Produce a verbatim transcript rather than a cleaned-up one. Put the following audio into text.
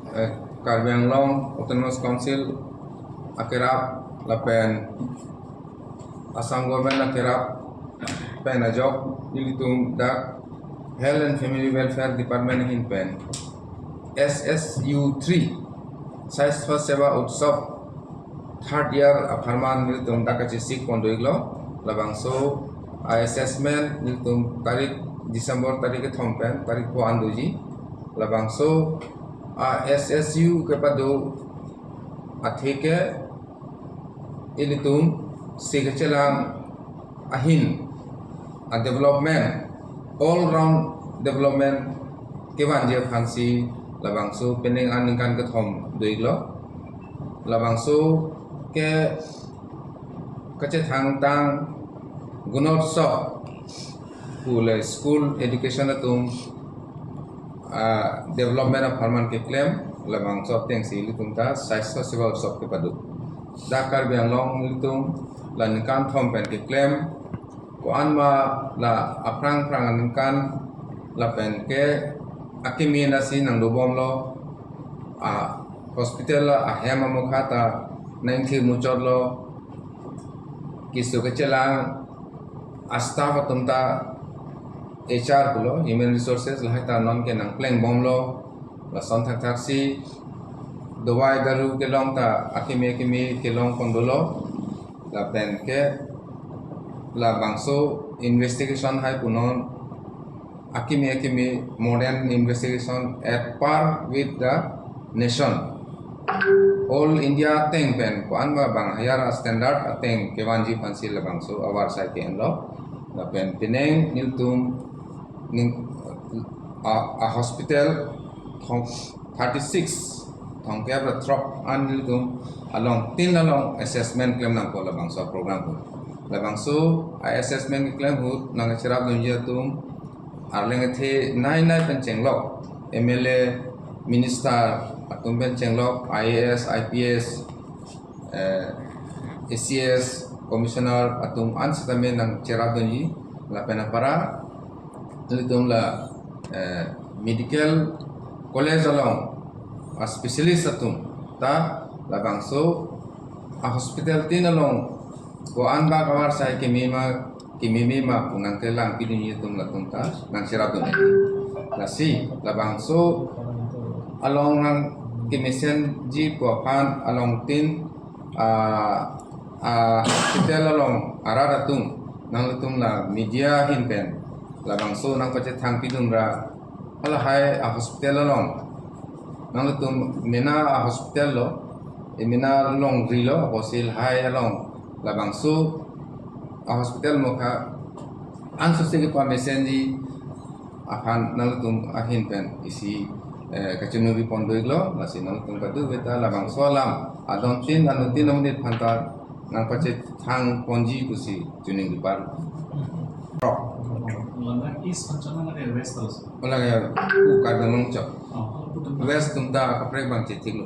Eh, Karbi Anglong Autonomous Council akerap lapen Assam Government akerap pen ajok nelitum dak Health and Family Welfare Department ahin pen S S U three Swasthya Seva Utsav third year apharman nelitum dak kachesik pon do-iklo. Labangso a-assessment nelitum tarik December tarik kethom pen tarik pho an doji. Labangso a-S S U kepado athe ke ilitum si kachelang ahin a-development, all round development kevanji aphansi labangso penang aningkan kethom do-iklo. Labangso ke kachethangtang Gunotsov pule school education atum, ah, development apharman keklem, labangso atengsi ilitum ta Swasthya Seva Utsav kepado. Dak Karbi Anglong ilitum la ningkan thom pen keklem, ko-an ma la aphrang phrang aningkan lapen ke akimi nasi nangdobomlo, a-hospital la ahem amokha ta nangthir muchotlo, keso kachelang a-staff atum ta H R pulo, Human Resources, lahai ta non ke nangplengbomlo. Lason thakthaksi dawai daru kelong ta akimi akimi kelong pon dolo. Lapen ke labangso investigation hai punon akimi akimi modern investigation at par with the nation. All India ateng pen ko-an ma bang higher standard ateng kevanji aphansi labangso avarsai ke-enlo. Lapen penang nelitum ning a, a-hospital thong thirty-six, thongkep ra throk an nelitum along tin along assessment klem nangpo labangso program ahut. Labangso a-assessment keklem ahut nangcherapdunji atum arleng athe nai nai pen chenglok, M L A, minister atum pen chenglok, I A S, I P S, eh, A C S, commissioner atum an sitame nangcherapdunji. Lapen apara nelitum la, eh, medical college along a-specialist atum ta labangso a-hospital tin along ko-an bak avarsai keme ma kememe ma pu nangkelangpidunji atum latum ta nangcherapdun. Lasi labangso along nangkemesenji pu aphan along tin, ah, ah, hospital along arat atum nanglitum la media ahin pen labangso nangpachethangpidun ra, halahai a-hospital along nanglitum mena a-hospital lo, e mena longri lo, apotsi lahai along labangso a-hospital mokha ansose kepamesenji aphan nanglitum ahin pen isi, eh, kachiningri pon do-iklo. Lasi nanglitum kadokave ta labangso alam adon tin anut tin amonit aphan ta nangpachethang ponji pusi chiningri par. Rok. London East Panchana mane West House. Ola ya ku Karbi Anglong chok. Oh, putum. West atum ta kaprek abang chethiklo.